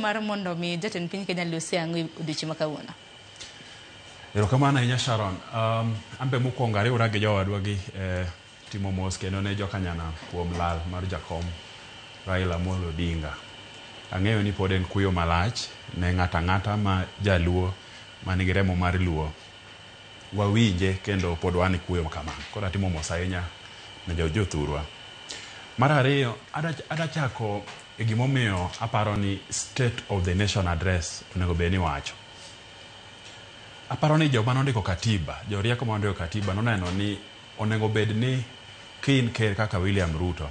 mar mondo mi jatend piny Kenya losie ang'o e odiochieng' ma kawuono? Erokamano ahinya Sharon. An be mokwongo ariwra gi jowadwa gi timo mos kendo ne jokanyanam kuom lal mar jakom Raila Amolo Odinga. Ang'eyo ni pod en kuyo malach ne ng'ato ang'ata ma jaluo man gi remo mar luo. Wawinje kendo pod wan e kuyo kamano. Koro atimo mos ahinya ne jothurwa. Mar ariyo, ada chako e gimomiyo aparo ni State of the Nation Address onego bed ni iwacho. Aparo ni joma nondiko katiba, jorieko manondiko katiba noneno ni onego bed ni ka in ker kaka William Ruto,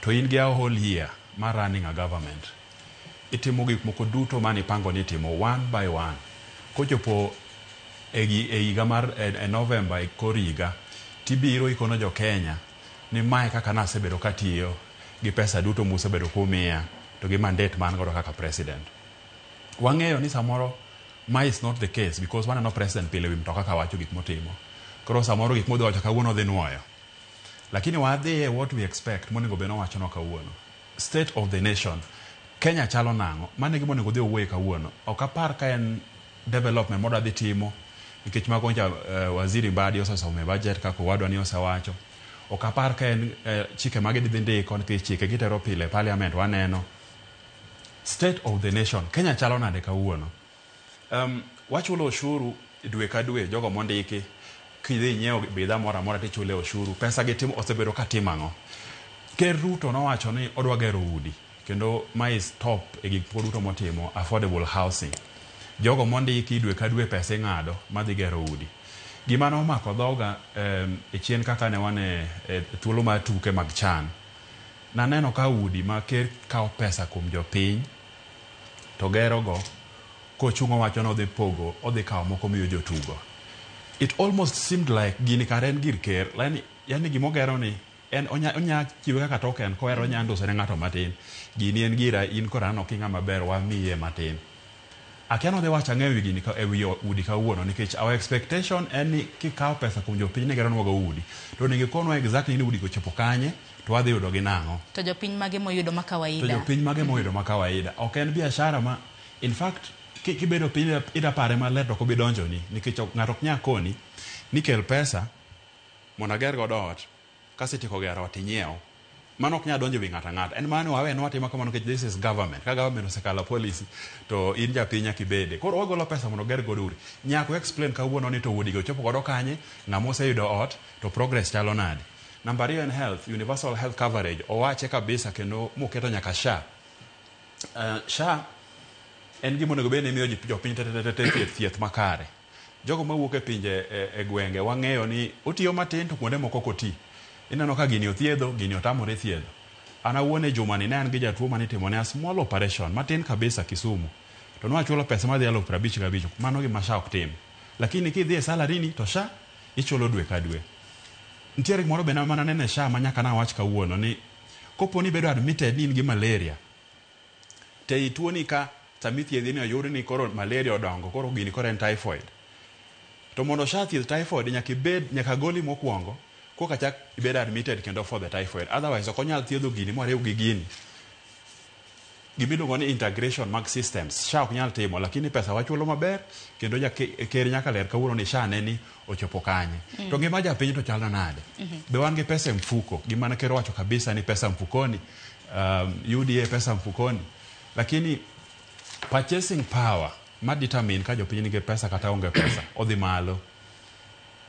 to in gi a whole year mar running a government. Itimo gik moko duto mane ipango ni itimo one by one. Kochopo e higa mar e November e kor higa, tibiro ikono jo Kenya ni mae kaka nasebedo katiyo gi pesa duto musebedo kumiya to gi mandate man godo kaka president. Wang'eyo ni samoro ma is not the case because waneno president pile wi mtoka kawacho gik motimo. Koro samoro gik modhi wacho kawuono odhi nuoyo. Lakini wadhiye what we expect monego bed nowachonwa kawuono. State of the nation. Kenya chalo nang'o? Mano e gima onego odhi owuoye kawuono. Ok apar ka en development modwa dhi timo nikech mago nyocha Waziri Mbadi osesomo e budget kaka owadwa ni osewacho. Ok apar ka en chike ma gidhi ndiko nikech chike gitero pile e parliament waneno. State of the nation. Kenya chalo nade kawuono? Wachulo ushuru dwe ka dwe jogo mondiki kidhi nyiewo bidhaa moro amora tichule ushuru. Pesa gi timo osebedo ka timo ang'o? Ker Ruto nowacho ni odwa gero udi kendo ma is top e gik moko duto motimo affordable housing. Jogo mondiki dwe ka dwe pesa ing'ado madhi gero udi. Gima nomako dhoga e chien kaka ne wan e thuolo mar tuke mag CHAN, naneno ka udi ma ker kawo pesa kuom jopiny to gerogo kochung' owacho ni odhi pogo odhi kawo moko miyo jotugo. It almost seemed like gini kare en gir ker yani, yani gimogero ni en onya chiwe kaka token kohero onya nduse ne ng'ato matin. Gini en gira in koro aneno king'ama ber wamiye matin. Akia nodhi wacho ang'o ewi gini ewi udi kawuono nikech our expectation en ni kikawo pesa kuom jopiny ni geronwa go udi to onego ikonwa exactly ni udi go ochopo kanye to wadhi yudo gi nang'o. To jopiny mage moyudo ma kawaida? To jopiny mage moyudo ma kawaida. Ok en biashara ma in fact kibedo piny ida pare maler to ok obi donjoni nikech ng'ato ok nyal koni ni kel pesa mondo ager godo ot kasetieko gero ot inyiew. Mano ok nyal donjo e wi ng'ato ang'ata. En mana ni wawe watimo kamano nikech this is government. Ka government osekalo policy to in japiny nyaka ibede. Koro wagolo pesa mondo oger godo udi. Nyaka o explain kawuono ni to udi go ochopo godo kanye, ng'ama oseyudo ot, to progress chalo nade. Namba ariyo en health, universal health coverage. Owache kabisa kendo moketo nyaka SHA. SHA en gima onego bed ni imiyo jopiny te te te thieth thieth makare. Jogo mawuok e pinje e gwenge wang'eyo ni otiyo matin to kuonde moko ok oti. Ineno ka gini othiedho, gini otamore thiedho. An awuon e jumani ne an gi jatuo mane itimone a small operation matin kabisa Kisumu. To nwachulo pesa madhi alufu prabich gabich. Mano gima SHA ok tim. Lakini kidhi e salary ni to SHA ichulo dwe ka dwe. Nitiere gimoro be mana neno e SHA ma nyaka nawach kawuono ni kopo ni ibedo admitted ni in gi malaria to ei tuoni ka sama ithiedhi ni oyud ni koro malaria odongo koro gini koro en typhoid. To mondo SHA thiedh typhoid nyaka ibed nyaka goli mokwongo koka chak ibed admitted kendo for the typhoid. Otherwise ok onyal thiedho gini moriw gi gini. Gimiluongo ni integration mag systems SHA ok nyal timo lakini pesa wachulo maber kendo ker nyaka ler kawuono ni SHA ne ni ochopo kanye. To ngima japiny to chalo nade? Be wan gi pesa e mfuko? Gima ne ker owacho kabisa ni pesa mfukoni, UDA pesa mfukoni. Lakini purchasing power ma determine ka jopiny nigi pesa kata onge pesa odhi malo.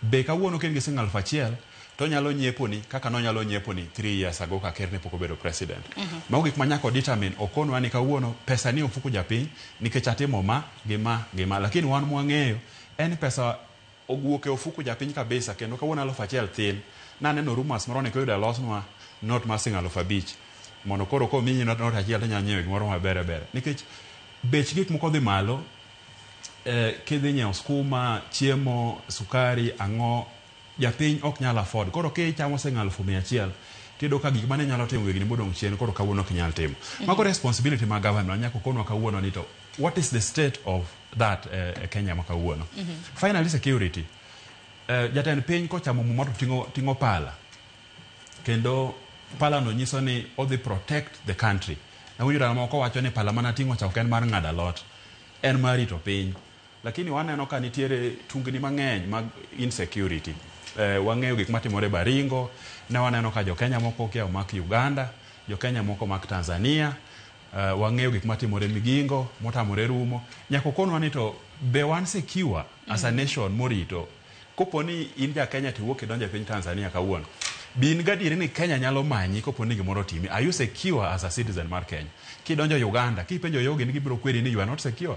Be kawuono ka in gi siling aluf achiel to onyalo nyieponi kaka nonyalo nyieponi 3 years ago ka ker ne pok obedo president. Mago gik ma nyaka o determine okonwa ni kawuono pesa ni e ofuku japiny nikech atimo ma gi ma gi ma. Lakini wan mwang'eyo en ni pesa owuok e ofuku japiny kabisa kendo kawuono 1000 thin. Naneno rumors moro ni koyudo olosnwa note mar siling 5000 mondo koro komiyi note achiel tinyalo nyiewo gimoro maber ber. Nikech bech gik moko dhi malo kidhi nyiewo skuma, chiemo, sukari, ang'o, japiny ok nyal afford. Koro kichamo siling 100,000 tiyudo ka gik mane nyalo timo higni modong' chien koro kawuono ok inyal timo. Mago responsibility mag government nyaka okonwa kawuono ni to what is the state of that e Kenya ma kawuono. Finally security. Jatend piny kochamo muma to ting'o pala. Kendo pala no nyiso ni odhi protect the country. Nawinjo ndalo moko wacho ni pala mana ting'o cha ok en mar ng'ado alot, en mar rito piny. Lakini waneno ka nitiere tungni mang'eny mag insecurity. Wang'eyo gik matimore Baringo, ne waneno ka jo-Kenya moko kia omak Uganda, jo-Kenya moko omak Tanzania, wang'eyo gik matimore Migingo motamore rumo. Nyaka okonwa ni to be wan secure as a nation morito. Kopo ni in ja Kenya to iwuok idonjo e piny Tanzania kawuono, be in gadieri ni Kenya nyalo manyi kopo ni gimoro otimi? Are you secure as a citizen mar Kenya? Kidonjo Uganda, kipenjo yogi ni gibiro kweri ni you are not secure.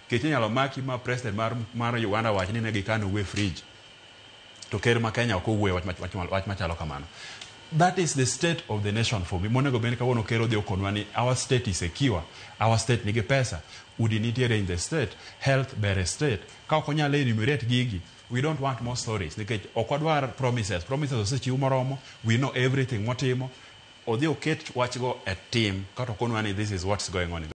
Kech inyalo maki ma president mar Uganda wach ni ne gikano e fridge. To ker ma Kenya ok owuoyo wach machalo kamano. That is the state of the nation for me. Monego bed ni kawuono ker odhi okonwa ni our state is secure, our state nigi pesa, udi nitiere in the state, health ber e state. Ka ok onyal enumerate gigi, we don't want more stories nikech ok wadwar promises. Promises osechiw moromo, we know everything motimo. Odhi oket wachgo e tim kata okonwa ni this is what's going on in